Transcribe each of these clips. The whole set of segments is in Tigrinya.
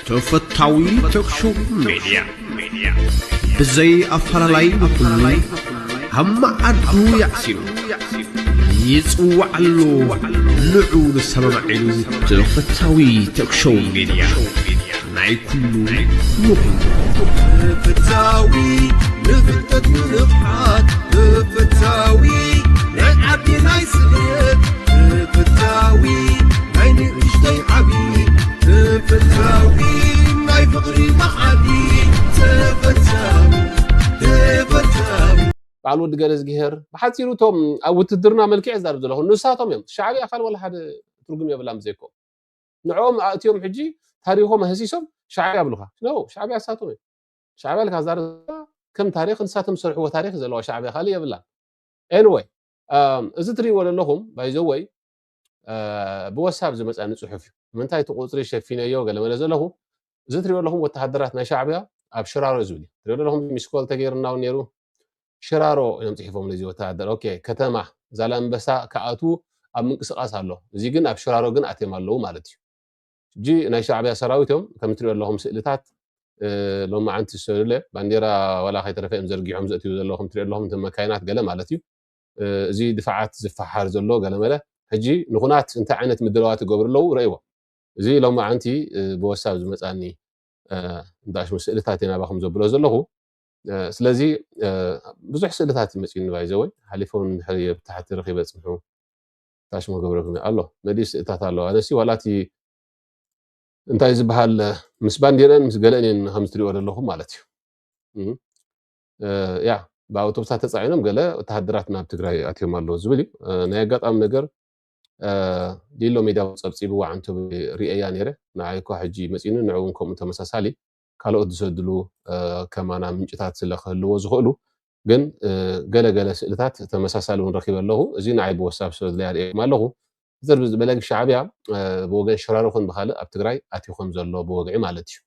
ተፈታዊ ቶክሾው ሜድያ ብዘይ ኣፈላላይ ንኩሉ ኣብ መዓዱ ያዕሲሉ ይጽዋዕ ኣሎ። ንዑ ንሰማማዕ ኢሉ። ተፈታዊ ቶክሾው ሜድያ ናይ ኩሉ ንኹሉ። ተፈታዊ ንፍልጠት ንንቕሓት ተፈታዊ ናይ ዓዲ ናይ ስደት ተፈታዊ ናይ ንእሽተይ ዓቢ ተፈታዊ ናይ ፍቕሪ መዓዲ ተፈታዊ ተፈታዊ ባዕሉ ወዲ ገረዝግሄር ብሓፂሩ እቶም ኣብ ውትድርና መልክዕ ይዛረብ ዘለኹ ንሳቶም እዮም። ሻዕብያ ካል ወላ ሓደ ትርጉም የብላም ዘይኮ ንዕኦም ኣእትዮም ሕጂ ታሪኾም ኣህሲሶም ሻዕብያ ብሉኻ። ኖ ሻዕብያ ንሳቶም እዮም። ሻዕብያ ልካ ዛረብ ከም ታሪኽ ንሳቶም ዝሰርሕዎ ታሪኽ ዘለዋ ሻዕብያ ካልእ የብላን። Anyway እዚ ትሪእዎ ዘለኹም ባይዘወይ ብወሳብ ዝመፀኒ ፅሑፍ እዩ። ምንታይ እቲ ቁፅሪ ሸፊነዮ ገለመለ ዘለኹ እዚ ትሪእዎ ዘለኹም ወተሃደራት ናይ ሻዕብያ ኣብ ሽራሮ እዩ ዝብል እዩ። ትሪእዎ ዘለኹም ሚስኮል ተገይርና እውን ነይሩ ሽራሮ እዮም ፅሒፎም ነዚ ወተሃደር ኦኬ ከተማ ዛላምበሳ ክኣትዉ ኣብ ምንቅስቃስ ኣሎ። እዚ ግን ኣብ ሽራሮ ግን ኣትዮም ኣለዉ ማለት እዩ። ሕጂ ናይ ሻዕብያ ሰራዊት እዮም ከም ትሪኦ ኣለኹም ስእልታት ሎማዓንቲ ዝሰለ ባንዴራ ዋላ ከይተረፈ እዮም ዘርጊሖም ዘእትዩ ዘለኹም ትሪኦ ኣለኹም እተን መካይናት ገለ ማለት እዩ። እዚ ድፋዓት ዝፈሓር ዘሎ ገለመለ ሕጂ ንኹናት እንታይ ዓይነት ምድላዋት ይገብሩ ኣለዉ ረእይዎ። እዚ ሎማዓንቲ ብወሳብ ዝመፃኒ እንዳሽሙ ስእልታት ናባኹም ዘብሎ ዘለኹ ስለዚ ብዙሕ ስእልታት ይመፅዩኒ ባይዘወይ ሓሊፎም ድሕሪ ብታሕቲ ረኺበ ፅንሑ ታሽሞ ገብረግሚ ኣሎ መዲ ስእልታት ኣለዋ ኣነሲ ዋላ እቲ እንታይ ዝበሃል ምስ ባንዲረን ምስ ገለእን እየን ከም ትሪኦ ዘለኹም ማለት እዩ ያ ብኣውቶቡሳት ተፃዒኖም ገለ ወተሃደራት ናብ ትግራይ ኣትዮም ኣለዉ ዝብል እዩ ናይ ኣጋጣሚ ነገር ሊሎ ሜድያ ጸብጺብዋ ዕንቱ ርእየያ ነይረ ንዓይ እኳ ሕጂ መጺኑ ንዕኡ እውን ከምኡ ተመሳሳሊ ካልኦት ዝሰድሉ ከማና ምንጭታት ስለ ክህልዎ ዝኽእሉ ግን ገለ ገለ ስእልታት ተመሳሳሊ እውን ረኪበ ኣለኹ እዚ ንዓይ ብወሳብ ስለ ዝለያ ርእየኩም ኣለኹ ዘርቢ ዝበለ ሻዕብያ ብወገን ሽራሮ ኮን ብካልእ ኣብ ትግራይ ኣትዩ ከም ዘሎ ብወግዒ ማለት እዩ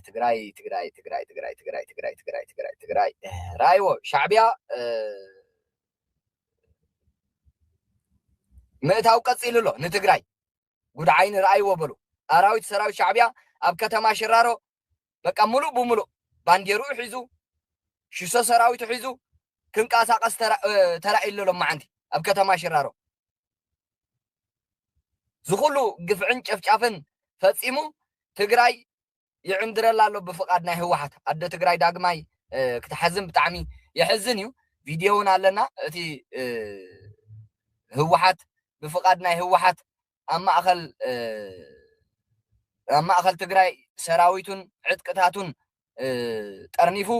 ትግራይ ትግራይ ትግራይ ትግራይ ትግራይ ትግራይ ትግራይ ትግራይ ትግራይ ራይዎ ሻዕብያ ምእታው ቀፂሉ ኣሎ ንትግራይ ጉድ ዓይኒ ረኣይዎ በሉ ኣራዊት ሰራዊት ሻዕብያ ኣብ ከተማ ሽራሮ በቃ ሙሉእ ብሙሉእ ባንዴርኡ ሒዙ ሽሶ ሰራዊቱ ሒዙ ክንቀሳቀስ ተራእዩ ኣሎ መዓንቲ ኣብ ከተማ ሽራሮ ዝኩሉ ግፍዕን ጨፍጫፍን ፈፂሙ ትግራይ ይዕንድረላ ኣሎ ብፍቃድ ናይ ህወሓት ኣደ ትግራይ ዳግማይ ክትሓዝን ብጣዕሚ የሕዝን እዩ ቪድዮ እውን ኣለና እቲ ህወሓት ብፍቃድ ናይ ህወሓት ኣብ ማእኸል ኣብ ማእኸል ትግራይ ሰራዊቱን ዕጥቅታቱን ጠርኒፉ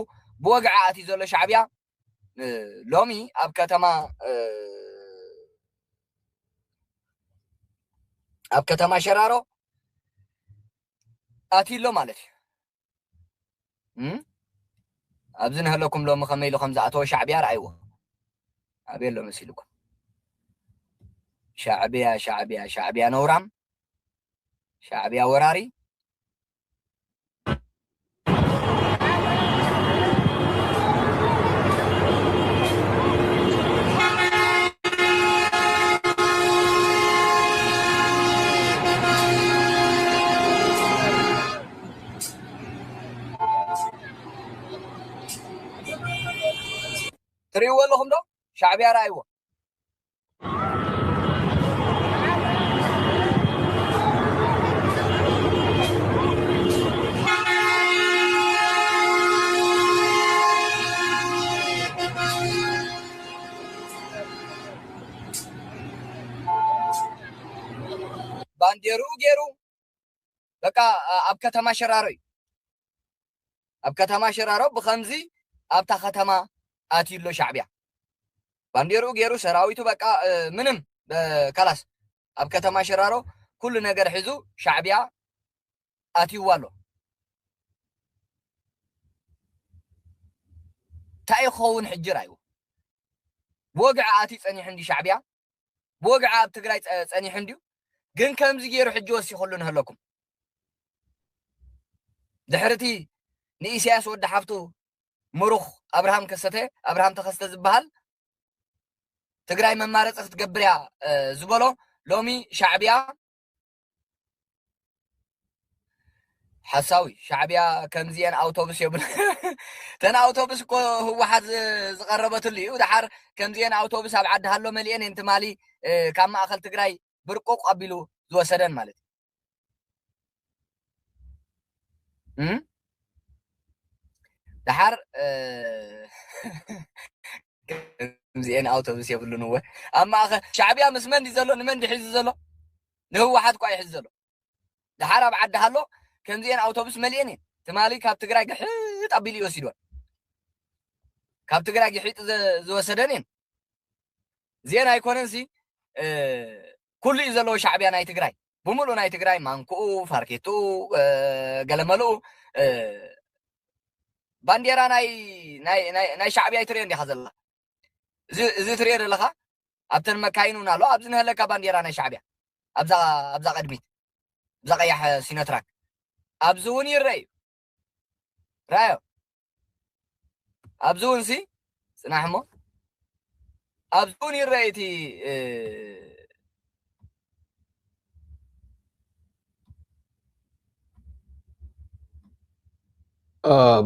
ብወግዒ ኣትዩ ዘሎ ሻዕብያ ሎሚ ኣብ ከተማ ኣብ ከተማ ሸራሮ ኣትዩ ኣሎ ማለት እዩ ኣብዚ ንህለኩም ሎሚ ከመይ ኢሉ ከም ዝኣተወ ሻዕብያ ረኣይዎ ኣበይ ኣሎ መሲልኩም ሻዕብያ ሻዕብያ ሻዕብያ ነውራም ሻዕብያ ወራሪ ትርእይዎ ኣለኹም ዶ ሻዕብያ ረኣይዎ ባንዴርኡ ገይሩ በቃ ኣብ ከተማ ሸራሮ እዩ ኣብ ከተማ ሸራሮ ብከምዚ ኣብታ ከተማ ኣትዩ ኣሎ ሻዕብያ ባንዴርኡ ገይሩ ሰራዊቱ በቃ ምንም ከላስ ኣብ ከተማ ሸራሮ ኩሉ ነገር ሒዙ ሻዕብያ ኣትይዋ ኣሎ እንታይ ክኸውን ሕጂ ራይዎ ብወግዒ ኣትዩ ጸኒሑ እንዲ ሻዕብያ ብወግዒ ኣብ ትግራይ ጸኒሑ እንድዩ ግን ከምዚ ገይሩ ሕጂ ወሲኹሉ ንህለኩም ድሕርቲ ንኢሳያስ ወዲ ሓፍቱ ምሩኽ ኣብርሃም ከሰተ ኣብርሃም ተኸስተ ዝበሃል ትግራይ መማረፂ ክትገብር እያ ዝበሎ ሎሚ ሻዕብያ ሓሳዊ ሻዕብያ ከምዚኤን ኣውቶቡስ የብሉ። ተን ኣውቶቡስ እኮ ህወሓት ዝ- ዝቐረበትሉ እዩ። ድሓር ከምዚኤን ኣውቶቡስ ኣብ ዓዲ ሃሎ መሊኤን እየን ትማሊ እ፣ ካብ ማእኸል ትግራይ ብርቁቕ ኣቢሉ ዝወሰደን ማለት እዩ። እም? ድሓር እ፣ ከምዚኤን ኣውቶቡስ የብሉን እወ። ኣብ ማእኸል ሻዕብያ ምስ መን ድዩ ዘሎ? ንመን ድዩ ሒዙ ዘሎ? ንህወሓት እኳ ይሕዝ ዘሎ። ድሓር ኣብ ዓዲ ሃሎ ከምዚኤን ኣውቶቡስ መሊኤን እየን። ትማሊ ካብ ትግራይ ግሕጥ ኣቢሉ ይወሲድወን። ካብ ትግራይ ግሒጡ ዝወሰደን እየን። እዚኤን ኣይኮነን ሲ ኩሉ እዩ ዘለዎ ሻዕብያ ናይ ትግራይ ብምሉእ ናይ ትግራይ ማንክኡ ፋርኬትኡ ገለመልኡ ባንዴራ ናይ ሻዕብያ ይትሪኦ እንዲኻ ዘለካ። እዚ ትሪኦ ዘለካ ኣብተን መካይን እውን ኣሎ። ኣብዚ ንህለካ ባንዴራ ናይ ሻዕብያ ኣብዛ ቅድሚት ኣብዛ ቀያሕ ሲኖትራክ ኣብዚ እውን ይረአ እዩ። ራዮ ኣብዚ እውን ሲ ፅናሕ እሞ ኣብዚ እውን ይረአ እቲ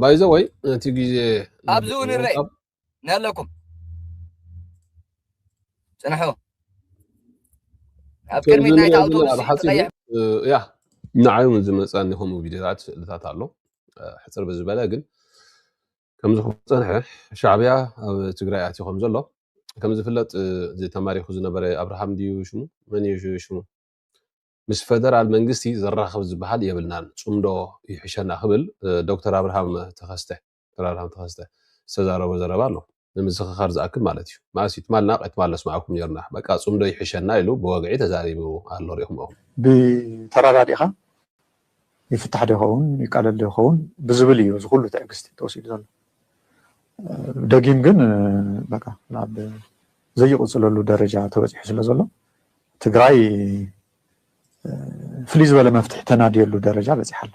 ባይዘ ወይ እቲ ግዜ ኣብዚ እውን ይረአ ነለኩም ፅንሑ ኣብ ቅድሚት ናይታ ኣውቶቡስ ያ ንዓይ እውን ዝመፀኒ ከምኡ ቪዲዮታት ስእልታት ኣሎ ሕፅር ብዝበለ ግን ከምዚ ክፀንሐ ሻዕብያ ኣብ ትግራይ ኣትዩ ከም ዘሎ ከም ዝፍለጥ እዚ ተማሪኹ ዝነበረ ኣብርሃም ድዩ ሽሙ መን እዩ ሽሙ ምስ ፈደራል መንግስቲ ዘራኽብ ዝበሃል የብልናን ፅምዶ ይሕሸና ክብል ዶክተር ኣብርሃም ተኸስተ ዶክተር ኣብርሃም ተኸስተ ዝተዛረቦ ዘረባ ኣሎ ንምዝኽኻር ዝኣክል ማለት እዩ ማእሲ ትማልና ቀትማል ነስማዕኩም ነርና በቃ ፅምዶ ይሕሸና ኢሉ ብወግዒ ተዛሪቡ ኣሎ ሪኹም ብተረዳዲእኻ ይፍታሕ ዶ ይኸውን ይቃለል ዶ ይኸውን ብዝብል እዩ እዚ ኩሉ ትዕግስቲ ተወሲዱ ዘሎ ደጊም ግን በቃ ናብ ዘይቕፅለሉ ደረጃ ተበፂሑ ስለ ዘሎ ትግራይ ፍልይ ዝበለ መፍትሒ ተናድየሉ ደረጃ በፂሓ ኣላ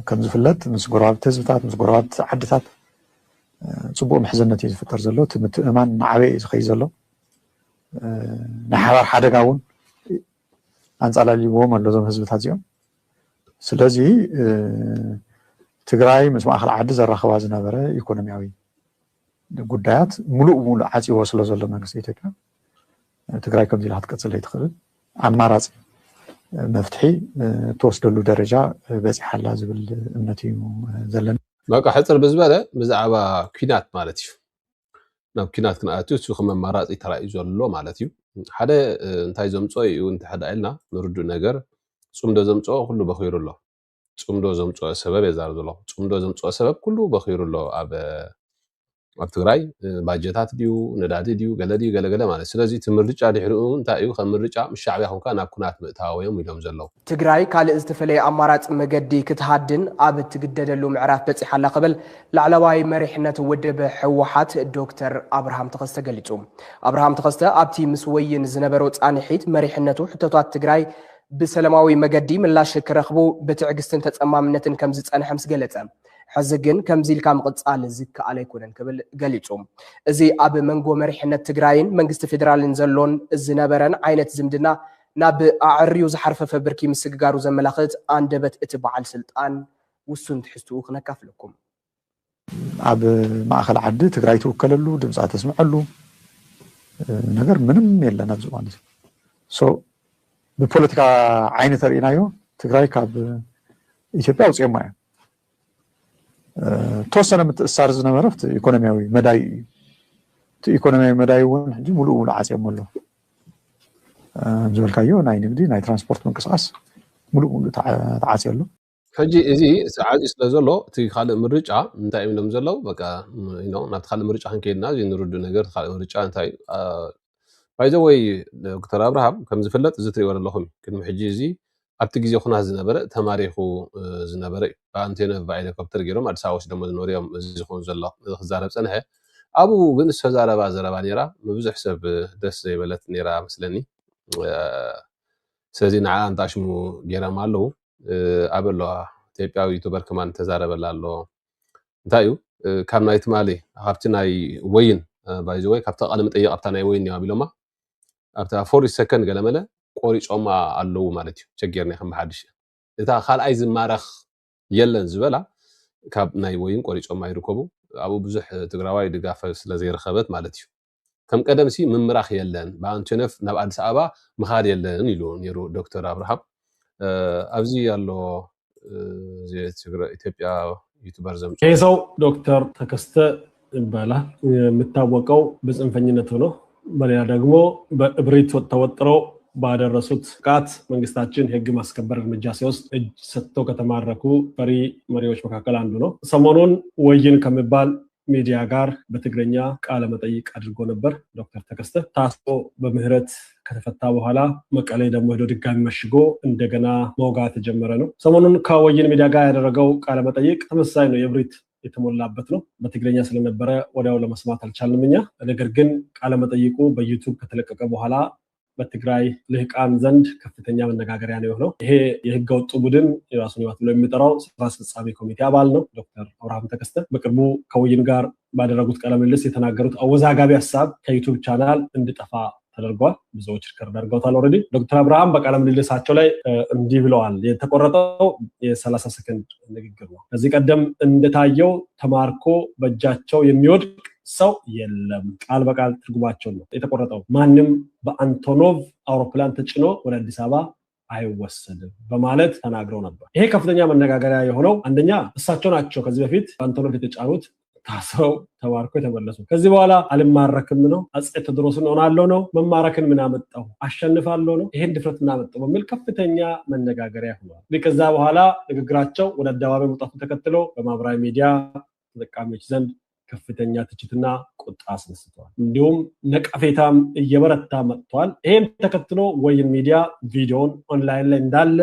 ከም ዝፍለጥ ምስ ጎረባብቲ ህዝብታት ምስ ጎረባብቲ ዓድታት ፅቡቅ ምሕዝነት እዩ ዝፍጠር ዘሎ እቲ ምትእምማን ናዕበ እዩ ዝኸይ ዘሎ ናይ ሓባር ሓደጋ እውን ኣንፃላሊዎም ኣሎ እዞም ህዝብታት እዚኦም ስለዚ ትግራይ ምስ ማእኸል ዓዲ ዘራኽባ ዝነበረ ኢኮኖሚያዊ ጉዳያት ሙሉእ ብሙሉእ ዓፂዎ ስለ ዘሎ መንግስቲ ኢትዮጵያ ትግራይ ከምዚ ኢላ ክትቀፅል ዘይትኽእል ኣማራፂ መፍትሒ ትወስደሉ ደረጃ በፂሓላ ዝብል እምነት እዩ ዘለና በቃ ሕፅር ብዝበለ ብዛዕባ ኲናት ማለት እዩ ናብ ኲናት ክንኣቱ እሱ ከም ኣማራፂ ተራእዩ ዘሎ ማለት እዩ ሓደ እንታይ ዘምፅኦ እዩ እንተሕዳ ኢልና ንርዱእ ነገር ፅምዶ ዘምፅኦ ኩሉ በኺሩ ኣሎ ፅምዶ ዘምፅኦ ሰበብ የዛር ዘሎ ፅምዶ ዘምፅኦ ሰበብ ኩሉ በኺሩ ኣሎ ኣብ ኣብ ትግራይ ባጀታት ድዩ ነዳዲ ድዩ ገለ ድዩ ገለገለ ማለት ስለዚ እቲ ምርጫ ድሕሪኡ እንታይ እዩ ከም ምርጫ ምስ ሻዕብያ ኮንካ ናብ ኩናት ምእታወዮም ኢሎም ዘለዉ ትግራይ ካልእ ዝተፈለየ ኣማራፂ መገዲ ክትሃድን ኣብ እትግደደሉ ምዕራፍ በፂሓ ኣላ ክብል ላዕለዋይ መሪሕነት ውድብ ህወሓት ዶክተር ኣብርሃም ተኸስተ ገሊፁ ኣብርሃም ተኸስተ ኣብቲ ምስ ወይን ዝነበሮ ፃንሒት መሪሕነቱ ሕቶታት ትግራይ ብሰላማዊ መገዲ ምላሽ ክረኽቡ ብትዕግስትን ተፀማምነትን ከም ዝፀንሐ ምስ ገለፀ፣ ሕዚ ግን ከምዚ ኢልካ ምቕፃል ዝከኣል ኣይኮነን ክብል ገሊፁ። እዚ ኣብ መንጎ መሪሕነት ትግራይን መንግስቲ ፌዴራልን ዘሎን ዝነበረን ዓይነት ዝምድና ናብ ኣዐርዩ ዝሓርፈፈ ብርኪ ምስግጋሩ ዘመላኽት ኣንደበት እቲ በዓል ስልጣን ውሱን ትሕዝትኡ ክነካፍለኩም። ኣብ ማእኸል ዓዲ ትግራይ ትውከለሉ ድምፃ ተስምዐሉ ነገር ምንም የለን ኣብዚ እዋን እዚ ብፖለቲካ ዓይኒ ተርእናዮ ትግራይ ካብ ኢትዮጵያ ኣውፅኦማ እዮም ተወሰነ ምትእሳር ዝነበረ ኢኮኖሚያዊ መዳይ እዩ እቲ ኢኮኖሚያዊ መዳይ እውን ሕጂ ሙሉእ ሙሉእ ዓፅዮሞ ኣለዉ ዝበልካዮ ናይ ንግዲ ናይ ትራንስፖርት ምንቅስቃስ ሙሉእ ሙሉእ ተዓፅዮ ኣሎ ሕጂ እዚ ሰዓት ስለ ዘሎ እቲ ካልእ ምርጫ እንታይ እዮም ሎም ዘለዉ በቃ you know ናብቲ ካልእ ምርጫ ክንከይድና እዚ ንርዱ ነገር እቲ ካልእ ምርጫ እንታይ እዩ by the way ዶክተር ኣብርሃም ከም ዝፍለጥ እዚ ትሪእዎ ዘለኹም እዩ ቅድሚ ሕጂ እዚ ኣብቲ ግዜ ኩናት ዝነበረ ተማሪኹ ዝነበረ እዩ ብኣንቴኖቭ ብሄሊኮፕተር ገይሮም ኣዲስ ኣበባ ወስዶሞ ዝነበሩ እዮም እዚ ዝኸውን ዘሎ እዚ ክዛረብ ፀንሐ ኣብኡ ግን ዝተዛረባ ዘረባ ነይራ ንብዙሕ ሰብ ደስ ዘይበለት ነይራ መስለኒ ስለዚ ንዓ እንታ ሽሙ ገይሮም ኣለዉ ኣበይ ኣለዋ ኢትዮጵያዊ ዩቱበር ከማን ተዛረበላ ኣሎ እንታይ እዩ ካብ ናይ ትማሊ ካብቲ ናይ ወይን by the way ካብታ ቃለ መጠይቅ ኣብታ ናይ ወይን እዮም ኣቢሎማ ኣብታ forty second ገለመለ ቆሪፆማ ኣለዉ ማለት እዩ ቸጌርና ከም ብሓድሽ እታ ካልኣይ ዝማረኽ የለን ዝበላ ካብ ናይ ወይን ቆሪጾማ ይርከቡ። ኣብኡ ብዙሕ ትግራዋይ ድጋፍ ስለ ዘይረኸበት ማለት እዩ። ከም ቀደም ሲ ምምራኽ የለን፣ ብኣንቶኖቭ ናብ ኣዲስ ኣበባ ምኻድ የለን ኢሉ ነይሩ ዶክተር ኣብርሃም። ኣብዚ ኣሎ ኢትዮጵያ ዩቱበር ዘምጽ። ይህ ሰው ዶክተር ተከስተ ይባላል። የሚታወቀው በጽንፈኝነቱ ነው። በሌላ ደግሞ በእብሪት ተወጥረው ባደረሱት ጥቃት መንግስታችን የህግ ማስከበር እርምጃ ሲወስድ እጅ ሰጥተው ከተማረኩ ፈሪ መሪዎች መካከል አንዱ ነው። ሰሞኑን ወይን ከሚባል ሚዲያ ጋር በትግርኛ ቃለ መጠይቅ አድርጎ ነበር። ዶክተር ተከስተ ታስሮ በምህረት ከተፈታ በኋላ መቀሌ ደግሞ ሄዶ ድጋሚ መሽጎ እንደገና መውጋት የጀመረ ነው። ሰሞኑን ከወይን ሚዲያ ጋር ያደረገው ቃለ መጠይቅ ተመሳሳይ ነው። የእብሪት የተሞላበት ነው። በትግርኛ ስለነበረ ወዲያው ለመስማት አልቻልንም እኛ። ነገር ግን ቃለ መጠይቁ በዩቱብ ከተለቀቀ በኋላ በትግራይ ልህቃን ዘንድ ከፍተኛ መነጋገሪያ ነው የሆነው። ይሄ የህገ ወጡ ቡድን የራሱን ህይወት ብሎ የሚጠራው ስራ አስፈጻሚ ኮሚቴ አባል ነው ዶክተር አብርሃም ተከስተ። በቅርቡ ከወይን ጋር ባደረጉት ቃለ ምልልስ የተናገሩት አወዛጋቢ ሀሳብ ከዩቱብ ቻናል እንዲጠፋ ተደርጓል። ብዙዎች ሪከርድ አድርገውታል ኦልሬዲ። ዶክተር አብርሃም በቃለ ምልልሳቸው ላይ እንዲህ ብለዋል። የተቆረጠው የሰላሳ ሰከንድ ንግግር ነው። ከዚህ ቀደም እንደታየው ተማርኮ በእጃቸው የሚወድቅ ሰው የለም። ቃል በቃል ትርጉማቸው ነው የተቆረጠው። ማንም በአንቶኖቭ አውሮፕላን ተጭኖ ወደ አዲስ አበባ አይወሰድም በማለት ተናግረው ነበር። ይሄ ከፍተኛ መነጋገሪያ የሆነው አንደኛ እሳቸው ናቸው ከዚህ በፊት በአንቶኖቭ የተጫኑት ታስረው ተማርኮ የተመለሱ። ከዚህ በኋላ አልማረክም ነው፣ አጼ ቴዎድሮስን እሆናለሁ ነው፣ መማረክን ምን አመጣው፣ አሸንፋለሁ ነው፣ ይሄን ድፍረት ምን አመጣው በሚል ከፍተኛ መነጋገሪያ ሆኗል። እንግዲህ ከዛ በኋላ ንግግራቸው ወደ አደባባይ መውጣቱን ተከትሎ በማህበራዊ ሚዲያ ተጠቃሚዎች ዘንድ ከፍተኛ ትችትና ቁጣ አስነስተዋል። እንዲሁም ነቀፌታም እየበረታ መጥቷል። ይሄን ተከትሎ ወይን ሚዲያ ቪዲዮውን ኦንላይን ላይ እንዳለ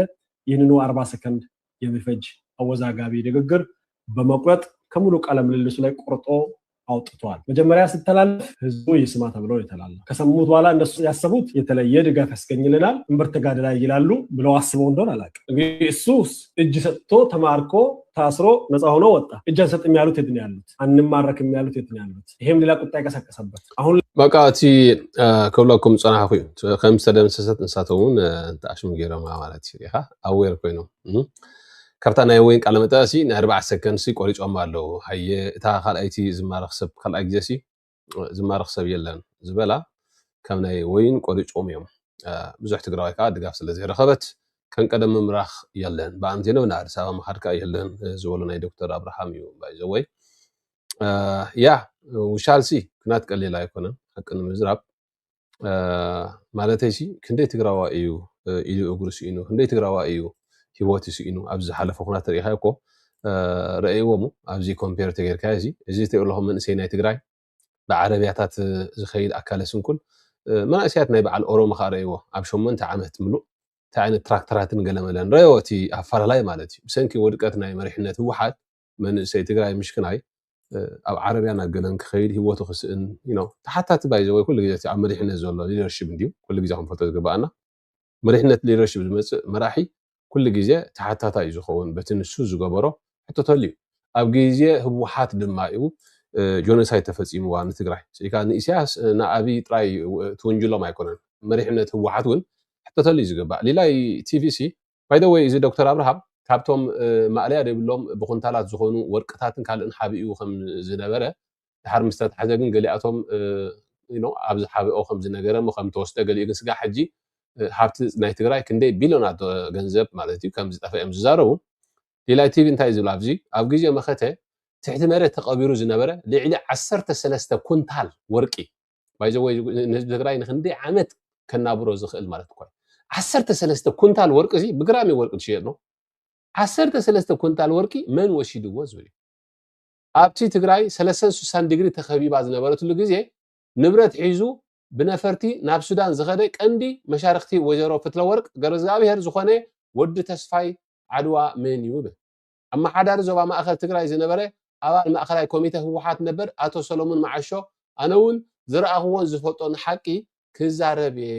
ይህንኑ አርባ ሰከንድ የሚፈጅ አወዛጋቢ ንግግር በመቁረጥ ከሙሉ ቃለ ምልልሱ ላይ ቆርጦ አውጥቷል። መጀመሪያ ሲተላለፍ ህዝቡ ይስማ ተብሎ የተላለፈ፣ ከሰሙት በኋላ እነሱ ያሰቡት የተለየ ድጋፍ ያስገኝልናል፣ እምብርት ተጋደላይ ይላሉ ብለው አስበው እንደሆነ አላውቅም። እንግዲህ እሱ እጅ ሰጥቶ ተማርኮ ታስሮ ነፃ ሆኖ ወጣ። እጅ አንሰጥም ያሉት የት ነው ያሉት? አንማረክም ያሉት የት ነው ያሉት? ይሄም ሌላ ቁጣ የቀሰቀሰበት። አሁን በቃ እቲ ክብለኩም ዝፀናሕኩ እዩ። ከም ዝተደምሰሰት ንሳቶም እውን ተኣሽሙ ገይሮማ ማለት እዩ። ኢኻ ኣዌር ኮይኖም ካብታ ናይ ወይን ቃለ መጠ ሲ ናይ ኣርባዕተ ሰከንድ ሲ ቆሪጾም ኣለዉ። ሃየ እታ ካልኣይቲ ዝማረኽ ሰብ ካልኣይ ግዜ ሲ ዝማረኽ ሰብ የለን ዝበላ ካብ ናይ ወይን ቆሪጾም እዮም። ብዙሕ ትግራዋይ ከዓ ድጋፍ ስለ ዘይረኸበት ከም ቀደም ምምራኽ የለን፣ ብኣንቴኖ ናብ ኣዲስ ኣበባ ምኻድ ከዓ የለን ዝበሉ ናይ ዶክተር ኣብርሃም እዩ። ባይዘወይ ያ ውሻልሲ ክናት ቀሊል ኣይኮነን ሓቂ ንምዝራብ። ማለተይ ሲ ክንደይ ትግራዋ እዩ ኢዱ እግሩ ስኢኑ፣ ክንደይ ትግራዋ እዩ ህይወቱ ስኢኑ ኣብዚ ዝሓለፈ ኩናት ርኢኻ እኮ ረእይዎሙ። ኣብዚ ኮምፔር ተገይርካ እዚ እዚ ትሪኦ ኣለኹም መንእሰይ ናይ ትግራይ ብዓረብያታት ዝኸይድ ኣካለ ስንኩል መናእሰያት ናይ በዓል ኦሮሞ ከዓ ረእይዎ ኣብ ሸሞንተ ዓመት ምሉእ እንታይ ዓይነት ትራክተራትን ገለመለን ረእይዎ እቲ ኣፈላላይ ማለት እዩ። ብሰንኪ ውድቀት ናይ መሪሕነት ህወሓት መንእሰይ ትግራይ ምሽክናይ ኣብ ዓረብያ ናብ ገለን ክኸይድ ህይወቱ ክስእን ተሓታቲ ባይዘወይ ኩሉ ግዜ ኣብ መሪሕነት ዘሎ ሊደርሽፕ እንዲዩ ኩሉ ግዜ ክንፈልጦ ዝግበኣና። መሪሕነት ሊደርሽፕ ዝመፅእ መራሒ ኩሉ ግዜ ተሓታታይ እዩ ዝኸውን በቲ ንሱ ዝገበሮ ሕቶተሉ እዩ። ኣብ ግዜ ህወሓት ድማ እዩ ጆኖሳይድ ተፈፂምዋ ንትግራይ ስኢካ ንኢሳያስ ንኣብይ ጥራይ ትውንጅሎም ኣይኮነን። መሪሕነት ህወሓት እውን ሕቶተሉ እዩ ዝግባእ። ሊላይ ቲቪሲ ባይደወይ እዚ ዶክተር ኣብርሃም ካብቶም ማእለያ ዘይብሎም ብኩንታላት ዝኾኑ ወርቅታትን ካልእን ሓቢኡ ከም ዝነበረ ድሓር ምስ ተታሕዘ ግን ገሊኣቶም ኣብ ዝሓብኦ ከም ዝነገረ ሞ ከም ተወስደ ገሊኡ ግን ስጋዕ ሕጂ ሃብቲ ናይ ትግራይ ክንደይ ቢልዮናት ገንዘብ ማለት እዩ ከም ዝጠፈ እዮም ዝዛረቡ። ሊላይ ቲቪ እንታይ ዝብል ኣብዚ ኣብ ግዜ መኸተ ትሕቲ መሬት ተቐቢሩ ዝነበረ ልዕሊ ዓሰርተ ሰለስተ ኩንታል ወርቂ ባይዘወይ ንህዝቢ ትግራይ ንክንደይ ዓመት ከናብሮ ዝኽእል ማለት እኳ ዓሰርተ ሰለስተ ኩንታል ወርቂ እዚ ብግራም እዩ ወርቂ ትሽየጥ ነው። ዓሰርተ ሰለስተ ኩንታል ወርቂ መን ወሲድዎ ዝብል እዩ። ኣብቲ ትግራይ ሰለስተን ስሳን ዲግሪ ተኸቢባ ዝነበረትሉ ግዜ ንብረት ሒዙ ብነፈርቲ ናብ ሱዳን ዝኸደ ቀንዲ መሻርክቲ ወይዘሮ ፍትለወርቅ ገብረእግዚኣብሔር ዝኾነ ወዲ ተስፋይ ዓድዋ መን እዩ ይብል። ኣመሓዳሪ ዞባ ማእኸል ትግራይ ዝነበረ ኣባል ማእኸላይ ኮሚተ ህወሓት ነበር ኣቶ ሰሎሙን መዓሾ ኣነ እውን ዝረኣኽዎን ዝፈልጦን ሓቂ ክዛረብ እየ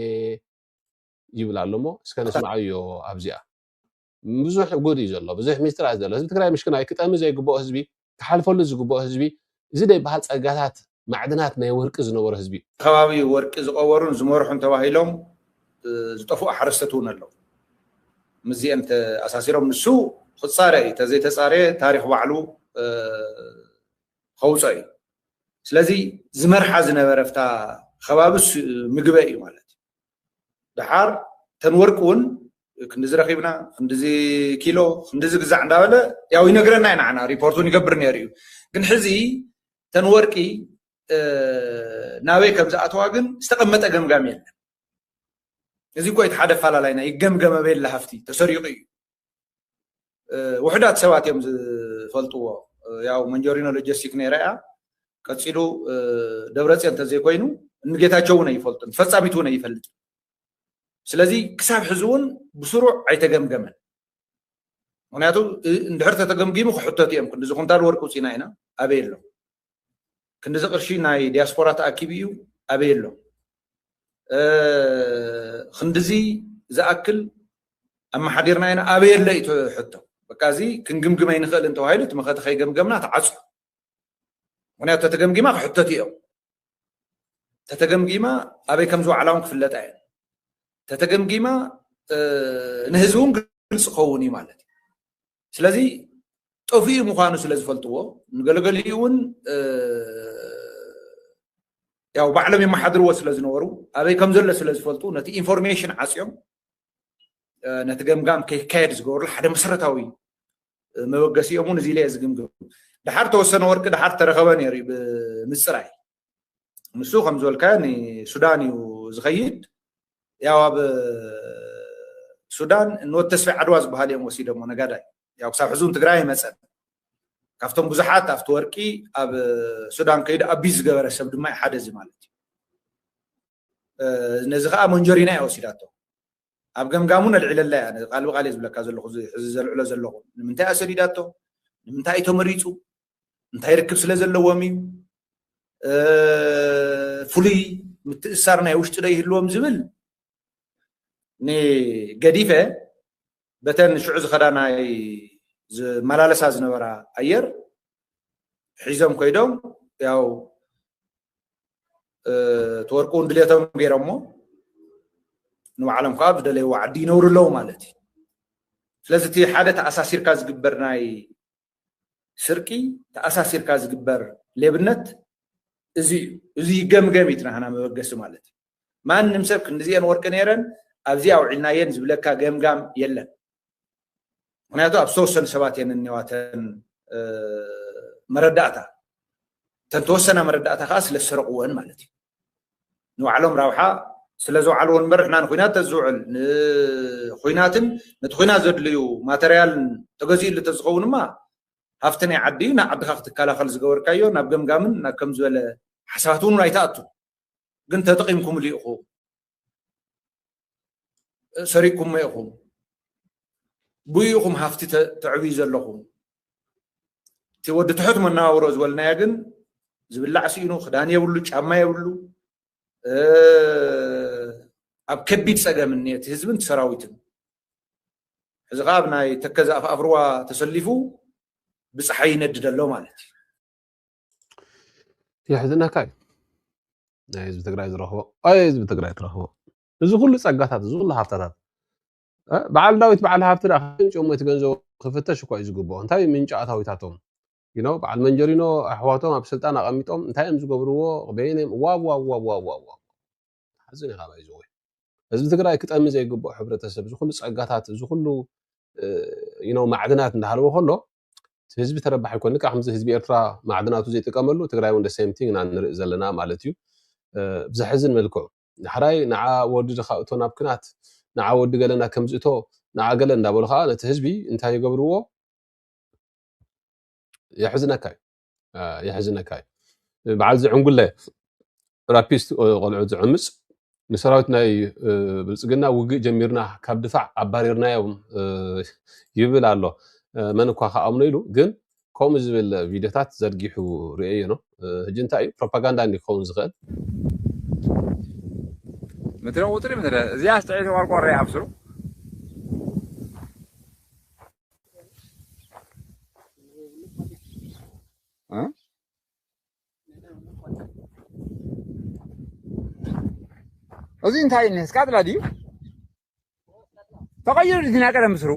ይብል ኣሎ እሞ እስከ ንስምዓዮ። ኣብዚኣ ብዙሕ ጉድ እዩ ዘሎ፣ ብዙሕ ሚስጥር እዩ ዘሎ። ህዝቢ ትግራይ ምሽክናይ ክጠሚ ዘይግብኦ ህዝቢ፣ ክሓልፈሉ ዝግብኦ ህዝቢ፣ እዚ ደይበሃል ፀጋታት ማዕድናት ናይ ወርቂ ዝነበሮ ህዝቢ እዩ። ከባቢ ወርቂ ዝቐበሩን ዝመርሑን ተባሂሎም ዝጠፍኡ ሓረስቶት እውን ኣለዉ። ምስዚአን ተኣሳሲሮም ንሱ ክፃረ እዩ። ተዘይተፃረ ታሪክ ባዕሉ ከውፀ እዩ። ስለዚ ዝመርሓ ዝነበረ ፍታ ከባብስ ምግበ እዩ ማለት እዩ። ደሓር ተን ወርቂ እውን ክንድዚ ረኪብና፣ ክንድዚ ኪሎ፣ ክንድዚ ግዛዕ እንዳበለ ያው ይነግረና እዩ። ንዓና ሪፖርቱን ይገብር ነይሩ እዩ። ግን ሕዚ ተን ወርቂ ናበይ ከም ዝኣተዋ ግን ዝተቐመጠ ገምጋም የለን። እዚ እኮ እቲ ሓደ ኣፋላላይና ይገምገመ ቤላ ሃፍቲ ተሰሪቑ እዩ። ውሕዳት ሰባት እዮም ዝፈልጥዎ። ያው መንጀሪኖ ሎጂስቲክ ነይራ እያ። ቀፂሉ ደብረፅዮን እንተዘይኮይኑ ንጌታቸው እውን ኣይፈልጡን፣ ፈፃሚት እውን ኣይፈልጥን። ስለዚ ክሳብ ሕዚ እውን ብስሩዕ ኣይተገምገመን። ምክንያቱ እንድሕር ተተገምጊሙ ክሕተቱ እዮም። ክንዲዚ ኩንታል ወርቂ ውፅኢና ኢና፣ ኣበይ ኣሎ? ክንዲዚ ቅርሺ ናይ ዲያስፖራ ተኣኪቡ እዩ፣ ኣበይ ኣሎ? ክንዲዚ ዝኣክል ኣመሓዲርና ኢና፣ ኣበይ ኣሎ እዩ እቲ ሕቶ። በቃ እዚ ክንግምግም ኣይንኽእልን ተባሂሉ እቲ መኸተ ከይገምገምና ተዓፅዩ። ምክንያቱ ተተገምጊማ ክሕተቱ እዮም። ተተገምጊማ ኣበይ ከም ዝወዓላ እውን ክፍለጣ እየን። ተተገምጊማ ንህዝቢ እውን ግልፂ ክኸውን እዩ ማለት እዩ። ስለዚ ጠፊኡ ምዃኑ ስለ ዝፈልጥዎ ንገለገሊኡ እውን ያው ባዕሎም የመሓድርዎ ስለ ዝነበሩ ኣበይ ከም ዘሎ ስለ ዝፈልጡ ነቲ ኢንፎርሜሽን ዓፅዮም ነቲ ገምጋም ከይካየድ ዝገበሩሉ ሓደ መሰረታዊ መበገሲኦም እውን እዚ ኢለ እየ ዝግምግም። ድሓር ተወሰነ ወርቂ ድሓር ተረኸበ ነይሩ እዩ ብምፅራይ። ንሱ ከም ዝበልካዮ ንሱዳን እዩ ዝኸይድ። ያው ኣብ ሱዳን ንወድ ተስፋይ ዓድዋ ዝበሃል እዮም ወሲዶሞ ነጋዳይ። ያው ክሳብ ሕዚ እውን ትግራይ ኣይመፀን። ካብቶም ብዙሓት ኣብቲ ወርቂ ኣብ ሱዳን ከይዱ ኣቢዝ ዝገበረ ሰብ ድማ ሓደ እዚ ማለት እዩ። ነዚ ከዓ መንጀሪና እያ ወሲዳቶ። ኣብ ገምጋሙ ነልዕለላ እያ። ቃል ብቃል እየ ዝብለካ ዘለኹ፣ እዚ ሕዚ ዘልዕሎ ዘለኹ ንምንታይ እያ ሰዲዳቶ፣ ንምንታይ እዩ ተመሪፁ፣ እንታይ ርክብ ስለ ዘለዎም እዩ፣ ፍሉይ ምትእሳር ናይ ውሽጢ ዶ ይህልዎም ዝብል ንገዲፈ በተን ሽዑ ዝኸዳ ናይ ዝመላለሳ ዝነበራ ኣየር ሒዞም ኮይዶም ያው እቲ ወርቂ እውን ድሌቶም ገይሮሞ ንባዕሎም ከዓ ብደለይዎ ዓዲ ይነብሩ ኣለዉ ማለት እዩ። ስለዚ እቲ ሓደ ተኣሳሲርካ ዝግበር ናይ ስርቂ ተኣሳሲርካ ዝግበር ሌብነት እዚ እዩ። እዚ ይገምገም እዩ እቲ ናህና መበገሲ ማለት እዩ። ማንም ሰብ ክንዲዚአን ወርቂ ነይረን ኣብዚ ኣውዒልናየን ዝብለካ ገምጋም የለን። ምክንያቱ ኣብ ዝተወሰኑ ሰባት እየን እኒዋተን መረዳእታ። እተን ተወሰና መረዳእታ ከዓ ስለ ዝሰረቅወን ማለት እዩ። ንባዕሎም ራብሓ ስለ ዘውዓልዎ እምበር ንሕና ንኩናት ተዝውዕል ንኩናትን ነቲ ኩናት ዘድልዩ ማተርያልን ተገዚእሉ ተዝኸውንማ ሃፍቲ ናይ ዓዲ እዩ። ናብ ዓድኻ ክትከላኸል ዝገበርካዮ ናብ ገምጋምን ናብ ከም ዝበለ ሓሳባት እውን ኣይትኣቱ። ግን ተጠቒምኩምሉ ኢኹም፣ ሰሪቅኩሞ ኢኹም፣ ብኡ ኢኹም ሃፍቲ ተዕብዩ ዘለኹም። እቲ ወዲ ትሑት መነባብሮ ዝበልናዮ ግን ዝብላዕ ስኢኑ፣ ክዳን የብሉ፣ ጫማ የብሉ፣ ኣብ ከቢድ ፀገም እኒአ እቲ ህዝብን እቲ ሰራዊትን። ሕዚ ከዓ ኣብ ናይ ተከዘ ኣፍ ኣፍርዋ ተሰሊፉ ብፀሓይ ይነድድ ኣሎ ማለት እዩ። የሕዝነካ እዩ። ናይ ህዝቢ ትግራይ ዝረኽቦ ኣይ ህዝቢ ትግራይ ትረኽቦ እዚ ኩሉ ፀጋታት እዚ ኩሉ ሃፍታታት በዓል ዳዊት በዓል ሃፍቲ ዳ ከንጭሞ እቲ ገንዘቡ ክፍተሽ እኳ እዩ ዝግብኦ። እንታይ ምንጪ ኣታዊታቶም ይኖ በዓል መንጀሪኖ ኣሕዋቶም ኣብ ስልጣን ኣቐሚጦም እንታይ እዮም ዝገብርዎ? በየነም ዋብ ዋብ ዋብ ዋብ ዋብ ዋብ ሓዝን ኢኻ ባይዘወይ ህዝቢ ትግራይ ክጠሚ ዘይግብኦ ሕብረተሰብ እዚ ኩሉ ፀጋታት እዚ ኩሉ you know ማዕድናት እንዳሃለወ ከሎ እቲ ህዝቢ ተረባሒ ይኮን። ልክዕ ከምዚ ህዝቢ ኤርትራ ማዕድናቱ ዘይጥቀመሉ ትግራይ እውን the same thing ኢና ንርኢ ዘለና ማለት እዩ። ብዘሕዝን መልክዑ ዳሕራይ ንዓ ወዲ ድኻ እቶ ናብ ክናት ንዓ ወዲ ገለና ከምዚ እቶ ንዓ ገለ እንዳበሉ ከዓ ነቲ ህዝቢ እንታይ ይገብርዎ? የሕዝነካ እዩ። የሕዝነካ እዩ። በዓል ዝዕንጉለ ራፒስት ቆልዑ ዝዕምፅ ንሰራዊት ናይ ብልፅግና ውግእ ጀሚርና ካብ ድፋዕ ኣባሪርናዮም ይብል ኣሎ። መን እኳ ክኣምኖ ኢሉ ግን ከምኡ ዝብል ቪድዮታት ዘርጊሑ ርእየ ነው። ሕጂ እንታይ እዩ ፕሮፓጋንዳ እንዲ ክኸውን ዝኽእል? ምድረ ውጥሪ ምድረ እዚኣ ስጥዒት ቆርቆሮ ይኣብስሩ እዚ እንታይ እዩ? ስቃጥላ ድዩ? ተቐይሩ ድዩ ናይ ቀደም ምስሩ?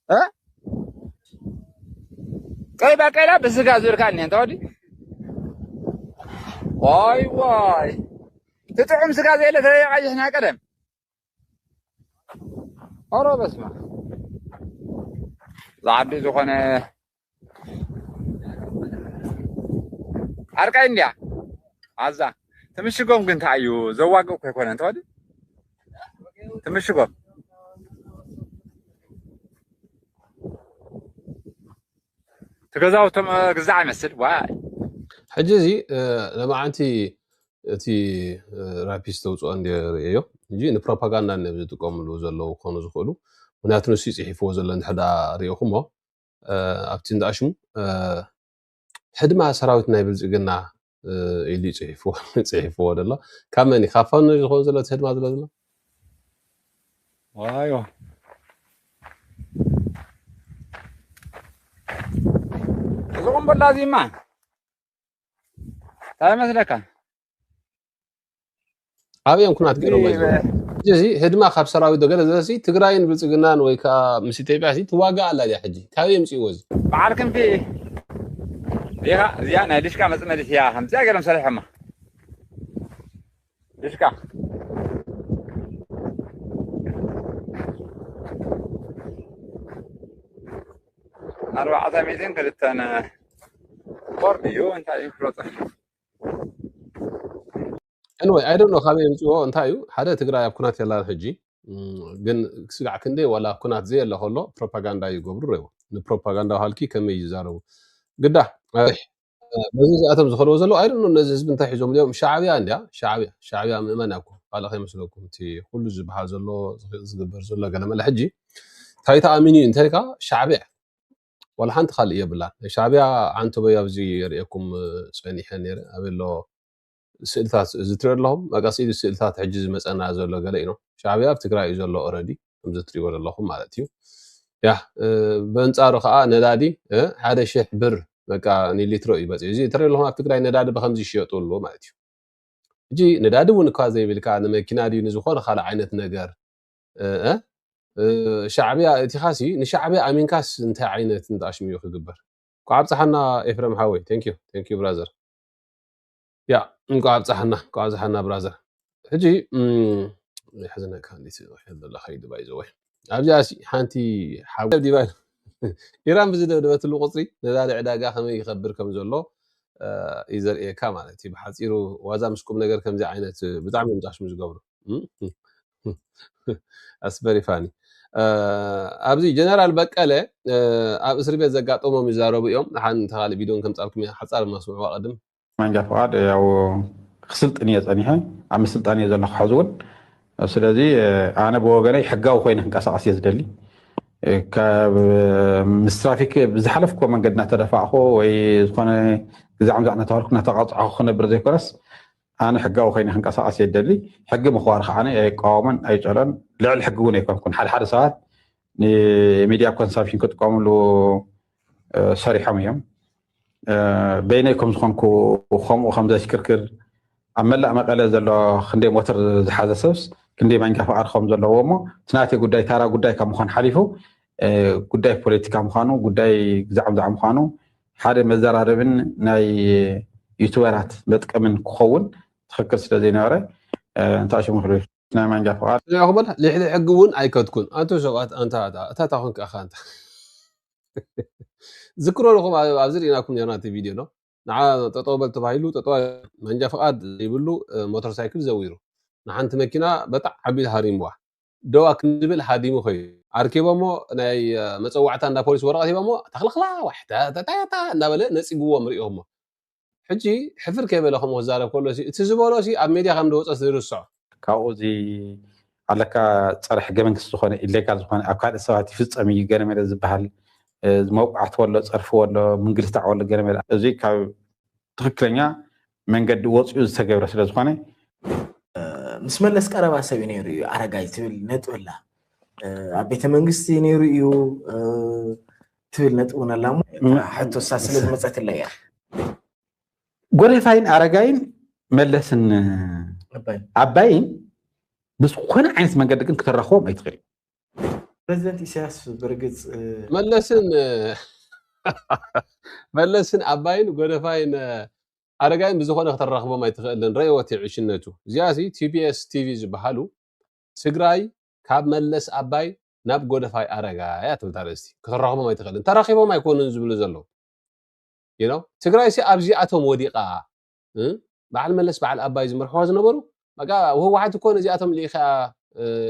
እ? ቀይ ባቄላ ብስጋ ዝበልካ እኒሀ እንተ ወዲ? ዋይ ዋይ። እቲ ጥዑም ስጋ ዘየለ ተለየ ቀይሕ ናይ ቀደም። ኧረ በስመ ኣብ። ዝዓዲ ዝኾነ ዓርቃይ እንድያ። ኣዛ ትምሽጎም ግን እንታይ እዩ? ዘዋግእ እኮ ኣይኮነን። እንተ ወዲ? ትምሽጎም። እቲ ገዛውቶም ግዛዕ ይመስል። ዋይ። ሕጂ እዚ፣ እ፣ ለማዓንቲ እቲ፣ እ፣ ራፒስት ተውፅኦ እንደ ርእዮ። ሕጂ ንፕሮፓጋንዳ እንደ ዝጥቀምሉ ዘለዉ ክኾኑ ዝኽእሉ። ምክንያቱ ንሱ ይፅሒፍዎ ዘሎ እንድሕር ደኣ ርእኹሞ፣ እ፣ ኣብቲ እንዳ ሽሙ፣ እ፣ ህድማ ሰራዊት ናይ ብልፅግና፣ እ፣ ኢሉ ይፅሒፍዎ፣ ይፅሒፍዎ ዘሎ። ካብ መን እዩ? ካብ ፋኖ እዩ ዝኸውን ዘሎ እቲ ህድማ ዝብሎ ዘሎ? ዋዮ። እዚ ቁምብላ እዚማ እንታይ ይመስለካ? ኣበይ እዮም ኩናት ገይሮም? እዚ እዚ ህድማ ካብ ሰራዊት ዶ ገለ፣ ስለዚ ትግራይን ብልፅግናን ወይ ከዓ ምስ ኢትዮጵያ ሲ ትዋጋእ ኣላ ድያ ሕጂ? ካበይ የምፅእዎ እዚ? በዓል ክንፊ ዲኻ? እዚኣ ናይ ድሽቃ መፅመዲት እያ። ከምዚኣ ገይሮም ሰሪሖማ። ድሽቃ። ኣርባዕተ ሚእትን ክልተን ቦርድ እዩ። እንታይ እዩ ፍሎጥ? Anyway, I don't know ካበይ የምፅዎ እንታይ እዩ። ሓደ ትግራይ ኣብ ኩናት የላን ሕጂ። እም፣ ግን ስጋዕ ክንደይ ዋላ ኩናት ዘየለ ከሎ ፕሮፓጋንዳ ይገብሩ ረይዎ። ንፕሮፓጋንዳ ሃልኪ ከመይ ይዛረቡ? ግዳ፣ እ፣ በዚ እዚኣቶም ዝኸልዎ ዘለዉ፣ I don't know ነዚ ህዝቢ እንታይ ሒዞም እዮም። ሻዕብያ እንድያ፣ ሻዕብያ፣ ሻዕብያ ምእመን እኮ፣ ካልእ ከይመስለኩም። እቲ ኩሉ ዝበሃል ዘሎ፣ ዝግ-፣ ዝግበር ዘሎ ገለ መለ ሕጂ፣ እንታይ ተኣሚኑ እዩ እንተልካ፣ ሻዕብያ። ዋላ ሓንቲ ካልእ የብላን። ናይ ሻዕብያ ዓንተቦይ ኣብዚ የርእየኩም፣ እ፣ ጸኒሐ ነይረ። ኣበይ ኣሎ ስእልታት እዚ ትሪኦ ኣለኹም? በቃ ስእሊ፣ ስእልታት ሕጂ ዝመጸና ዘሎ ገለ እዩ። ሻዕብያ ኣብ ትግራይ እዩ ዘሎ ኦረዲ፣ ከምዚ ትሪእዎ ዘለኹም ማለት እዩ። ያ፣ እ፣ በንጻሩ ከዓ ነዳዲ፣ እ፣ ሓደ ሽሕ ብር በቃ ንሊትሮ እዩ በፂሑ። እዚ ትሪኦ ኣለኹም ኣብ ትግራይ ነዳዲ ብከምዚ ይሽየጡ ኣለዉ ማለት እዩ። ሕጂ ነዳዲ እውን እኳ ዘይብልካ ንመኪና ድዩ ንዝኾነ ካልእ ዓይነት ነገር፣ እ፣ እ፣ እ፣ ሻዕብያ እቲኻሲ ንሻዕብያ ኣሚንካስ እንታይ ዓይነት እንዳ ሽሙ እዩ ክግበር? እንኳዕ ኣብፀሓና ኤፍረም ሓወይ። Thank you, thank you brother። ያ፣ እንኳዕ ኣብፀሓና፣ እንኳዕ ኣብፀሓና brother። ሕጂ፣ እም፣ ይሕዝነካ እንዴት ይኽእል ዘሎ ከይዱ by the way። ኣብዚኣ ሲ ሓንቲ ሓብ ዲባ ኢራን ብዝደብደበትሉ ቁፅሪ ነዳዲ ዕዳጋ ከመይ ይኸብር ከም ዘሎ፣ እ፣ እዩ ዘርእየካ ማለት እዩ። ብሓፂሩ ዋዛ ምስ ቁም ነገር ከምዚ ዓይነት ብጣዕሚ እዮም ጫሽሙ ዝገብሩ። እም? That's very funny። እ፣ ኣብዚ ጀነራል በቀለ፣ እ፣ ኣብ እስሪ ቤት ዘጋጠሞም ይዛረቡ እዮም። ንሓን እንተ ካልእ ቪድዮን ከምፃልኩም እየ፣ ሓፃር መስምዕዋ ቅድም። መንጃ ፍቓድ ያው ክስልጥን እየ ጸኒሐ፣ ኣብ ምስልጣን እየ ዘለኹ ሕዚ እውን። ስለዚ ኣነ ብወገነይ ሕጋዊ ኮይነ ክንቀሳቐስ እየ ዝደሊ። ካብ ምስ ትራፊክ ብዝሓለፍኩዎ መንገዲ እናተደፋእኹ ወይ ዝኾነ ግዛዕ ምዛዕ እናተባልኩ እናተቐፅዐኹ ክነብር ዘይኮነስ፣ ኣነ ሕጋዊ ኮይነ ክንቀሳቐስ እየ ዝደሊ። ሕጊ ምኽባር ከዓ ኣነ ኣይቃወሞን ኣይፀልኦን። ልዕሊ ሕጊ እውን ኣይኮንኩን። ሓደ ሓደ ሰባት ንሚድያ ኮንሳምፕሽን ክጥቀምሉ፣ እ፣ ሰሪሖም እዮም። እ፣ በይነይ ከም ዝኾንኩ ከምኡ ከም ዘሽክርክር ኣብ መላእ መቐለ ዘሎ ክንደይ ሞተር ዝሓዘ ሰብስ ክንደይ መንጃ ፍቓድ ከም ዘለዎ እሞ እቲ ናተይ ጉዳይ ታራ ጉዳይ ካብ ምዃን ሓሊፉ፣ እ፣ ጉዳይ ፖለቲካ ምዃኑ፣ ጉዳይ ግዛዕ ምዛዕ ምዃኑ ሓደ መዘራረብን ናይ ዩቱበራት መጥቀምን ክኸውን ትኽክል ስለ ዘይነበረ፣ እ፣ እንታይ ሽሙ ክብል ናይ መንጃ ፍቓድ። ስሚዕኹም በል፣ ልዕሊ ሕጊ እውን ኣይከድኩን። ኣንቱም ሰባት፣ ኣንታ፣ ኣታ፣ እታ፣ እታ ኮንካ ኢኻ፣ ኣንታ። ዝክሮ ኣለኹም፣ ኣብ-፣ ኣብዚ ርኢናኩም ነርና እቲ ቪድዮ፣ ኖ? ንዓ ጠጠው በል ተባሂሉ፣ ጠጠው፣ መንጃ ፍቓድ ዘይብሉ፣ እ፣ ሞተር ሳይክል ዘዊሩ። ንሓንቲ መኪና በጣዕ ዓቢሉ ሃሪምዋ። ደዋ ክንብል ሃዲሙ ኸዩ። ኣርኪቦሞ ናይ፣ እ፣ መጸዋዕታ እንዳ ፖሊስ ወረቐት ሂቦሞ፣ ተኽለኽላ፣ ዋሕ፣ ታ፣ ታ፣ ታ፣ ታ እንዳበለ ነጺግዎም ርኢኹሞ። ሕጂ ሕፍር ከይበለ ከምኡ ክዛረብ ከሎ ሲ፣ እቲ ዝበሎ ሲ ኣብ ሜድያ ከም ዝወጸ ዝርስዖ። ካብኡ እዚ ኣለካ ጸረ ሕገ መንግስቲ ዝኾነ፣ ኢሌጋል ዝኾነ፣ ኣብ ካልእ ሰባት ይፍጸም እዩ፣ ገለመለ ዝበሃል፣ እ፣ መውቃዕትዎ ኣሎ፣ ጸርፍዎ ኣሎ፣ ምንግልታዕዎ ኣሎ፣ ገለመለ። እዚ ካብ ትኽክለኛ መንገዲ ወፂኡ ዝተገብረ ስለ ዝኾነ፣ እ፣ ምስ መለስ ቀረባ ሰብ እዩ ነይሩ እዩ ኣረጋይ ትብል ነጥቢ ኣላ። እ፣ ኣብ ቤተ መንግስቲ ነይሩ እዩ፣ እ፣ ትብል ነጥቢ እውን ኣላ እሞ፣ ም-፣ ሕቶ እሳ ስለ ዝመፀትለይ እያ። ጎሬፋይን ኣረጋይን መለስን ኣባይ። ኣባይን ብዝኾነ ዓይነት መንገዲ ግን ክተራኽቦም ኣይትኽእል። ፕሬዚደንት ኢሳያስ ብርግጽ መለስን መለስን ኣባይን ጎደፋይን ኣረጋይን ብዝኾነ ክተራኽቦም ኣይትኽእልን። ረእይወት ዕሽነቱ እዚኣ ሲ ቲቢኤስ ቲቪ ዝበሃሉ ትግራይ ካብ መለስ ኣባይ ናብ ጎደፋይ ኣረጋይ ትብል ኣርእስቲ። ክተራኽቦም ኣይትኽእልን። ተራኺቦም ኣይኮኑን ዝብሉ ዘለዉ። ትግራይ ሲ ኣብዚኣቶም ወዲቓ። በዓል መለስ በዓል ኣባይ ዝመርሕዋ ዝነበሩ በቃ ህወሓት እኮ ነዚኣቶም ልኢኻ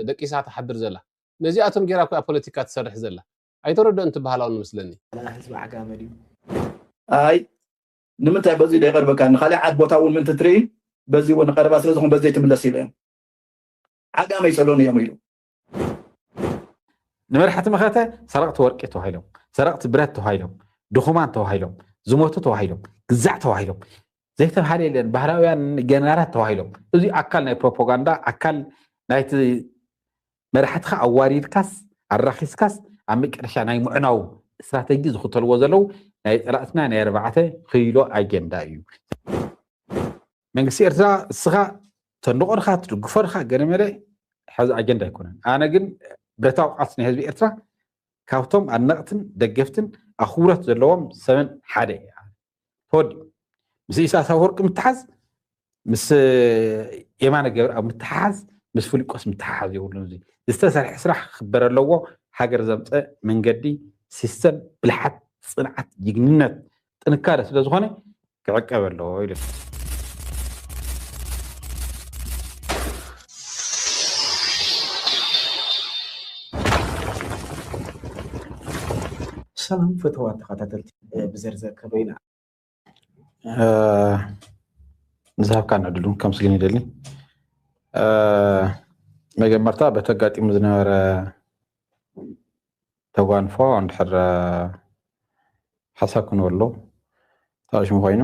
ደቂሳ ትሓድር ዘላ። ነዚኣቶም ጌራ እኮ ፖለቲካ ትሰርሕ ዘላ። ኣይተረድኦን ትበሃል ኣሎ መስለኒ። ህዝቢ ዓጋመ ድዩ? ኣይ ንምንታይ በዚ ዶ ይቐርበካ? ንኻሊእ ዓድ ቦታ እውን ምእንቲ ትርኢ በዚ እውን ቀረባ ስለ ዝኾን በዚ ትምለስ ኢለ እዮም። ዓጋመ ይጸልኡን እዮም ኢሉ። ንመራሕቲ መኸተ ሰረቕቲ ወርቂ ተባሂሎም፣ ሰረቕቲ ብረት ተባሂሎም፣ ድኹማን ተባሂሎም፣ ዝሞቱ ተባሂሎም፣ ግዛዕ ተባሂሎም፣ ዘይተባሃለ የለን። ባህላውያን ጀነራላት ተባሂሎም። እዚ ኣካል ናይ ፕሮፓጋንዳ፣ ኣካል ናይቲ መራሕትኻ ኣዋሪድካስ ኣራኺስካስ ኣብ መጨረሻ ናይ ምዕናው ስትራተጂ ዝኽተልዎ ዘለዉ ናይ ጸላእትና ናይ ኣርባዕተ ኪሎ ኣጀንዳ እዩ። መንግስቲ ኤርትራ እስኻ ተንድቆ ድኻ ትድግፎ ድኻ ገለመለ ሓዚ ኣጀንዳ ኣይኮነን። ኣነ ግን ብረታዊ ቃልሲ ናይ ህዝቢ ኤርትራ ካብቶም ኣድነቕትን ደገፍትን ኣኽብሮት ዘለዎም ሰበን ሓደ እየ። ተወዲኡ ምስ ኢሳያስ ኣፈወርቂ ምትሓዝ፣ ምስ የማነ ገብረኣብ ምትሓዝ፣ ምስ ፍሊቆስ ምትሓዝ የብሉን። እዚ ዝተሰርሐ ስራሕ ክኽበር ኣለዎ። ሃገር ዘምፀ መንገዲ፣ ሲስተም፣ ብልሓት፣ ፅንዓት፣ ጅግንነት፣ ጥንካረ ስለ ዝኾነ ክዕቀብ ኣለዎ ኢሉ። ሰላም ፈተዋት ተኸታተልቲ፣ ብዘርዘር ከመይና ንዝሃብካን ዕድል እውን ከምስግን ይደሊ። መጀመርታ በቲ ኣጋጢሙ ዝነበረ ተጓንፎ እንድሕር ሓሳብ ክንበሎ ተኣሽሙ ኮይኑ፣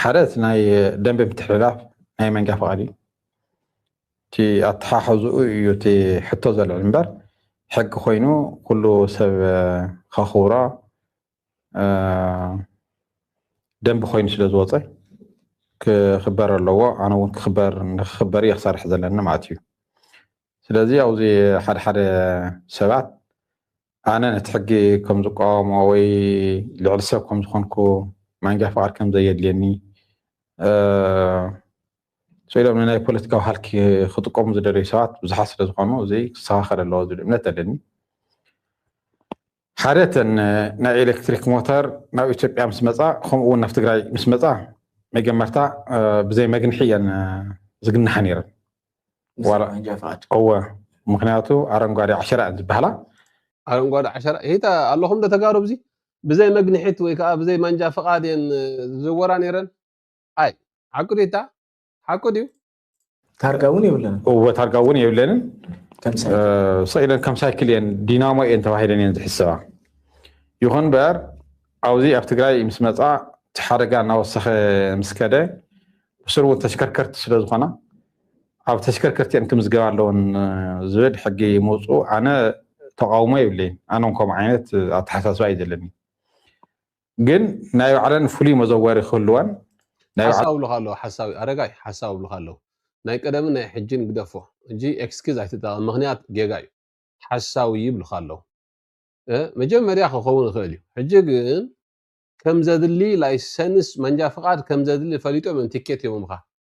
ሓደ እቲ ናይ ደንበ ምትሕልላፍ ናይ መንጃ ፍቓድ እዩ። እቲ ኣተሓሕዝኡ እዩ እቲ ሕቶ ዘልዕል እምበር፣ ሕጊ ኮይኑ ኩሉ ሰብ ከኽብሮ ደንቢ ኮይኑ ስለ ዝወፀ ክኽበር ኣለዎ። ኣነ እውን ክኽበር፣ ንክኽበር እየ ክሰርሕ ዘለኒ ማለት እዩ። ስለዚ ኣብዚ ሓደ ሓደ ሰባት ኣነ ነቲ ሕጊ ከም ዝቃወሞ ወይ ልዕሊ ሰብ ከም ዝኾንኩ፣ ማንጃ ፍቓድ ከም ዘየድልየኒ፣ ስኢሎም ንናይ ፖለቲካዊ ሃልኪ ክጥቀሙ ዝደለዩ ሰባት ብዙሓት ስለ ዝኾኑ፣ እዚ ክስተኻኸል ኣለዎ ዝብል እምነት ኣለኒ። ሓደ፣ እተን ናይ ኤሌክትሪክ ሞተር ናብ ኢትዮጵያ ምስ መፃ፣ ከምኡ እውን ናብ ትግራይ ምስ መፃ፣ መጀመርታ ብዘይ መግንሒ እየን ዝግንሓ ነይረን። ዋላ መንጃ ፍቓድ እወ፣ ምክንያቱ ኣረንጓዴ ዓሸራ እየን ዝበሃላ። ኣረንጓዴ ዓሸራ ሂታ ኣለኹም ዶ ተጋሩ? ብዚ ብዘይ መግንሒት ወይ ከዓ ብዘይ መንጃ ፍቓድ እየን ዝዝወራ ነይረን። ኣይ ሓቁ ዲታ ሓቁ ድዩ? ታርጋ እውን የብለንን። እወ፣ ታርጋ እውን የብለንን። ከም ሳይክል ስኢለን ከም ሳይክል እየን፣ ዲናሞ እየን ተባሂለን እየን ዝሕሰባ። ይኹን እምበር ኣብዚ ኣብ ትግራይ ምስ መፃ፣ እቲ ሓደጋ እናወሰኸ ምስ ከደ፣ ብስሩ እውን ተሽከርከርቲ ስለ ዝኾና፣ ኣብ ተሽከርከርቲ እየን ክምዝገባ ኣለወን ዝብል ሕጊ ምውፅኡ ኣነ ተቃውሞ የብለይን። ኣነ እውን ከምኡ ዓይነት ኣተሓሳስባ እዩ ዘለኒ። ግን ናይ ባዕለን ፍሉይ መዘወሪ ክህልወን ናይ ባዕለን ሓሳብ ብሉካ ኣለዉ። ሓሳዊ ኣረጋይ ሓሳብ ብሉካ ኣለዉ። ናይ ቀደምን ናይ ሕጂን ግደፎ እንጂ ኤክስኪዝ ኣይትጠቐም፣ ምክንያት ጌጋ እዩ። ሓሳዊ ይብሉካ ኣለዉ። እ፣ መጀመርያ ክኸውን ይኽእል እዩ። ሕጂ ግን ከም ዘድሊ ላይሰንስ መንጃ ፍቓድ ከም ዘድሊ ፈሊጦም እዮም ቲኬት ሂቦምካ።